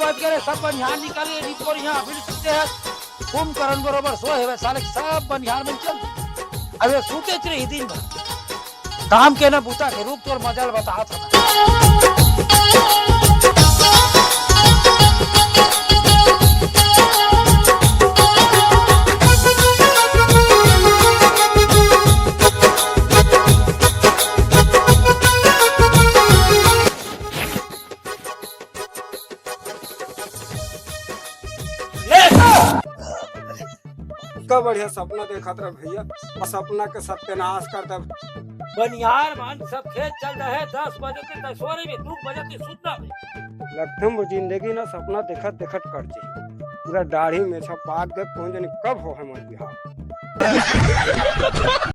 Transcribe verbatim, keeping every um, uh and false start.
बज गए, सब बनिहार निकल गए, रिपोर यहाँ फिर सुते हैं। कुंभकर्ण बरोबर सोए हवे, साले सब बनिहार मन चल। अबे सुते च रही दिन भर। काम के ना बूता के, रुक तोर मजा ल बतात हँव। का बढ़िया सपना देखत रहे भैया, अउ सपना के सत्यानाश कर देबे। बनिहार मन सब खेत चल रहे, दस बजे के दसोरे में, दू बजे के सुतना में। लगथे वो जिंदगी ना सपना देखत देखत कट जाही। पूरा दाढ़ी मेछा पाक गे, कोन जनी कब होही मोर बिहाव।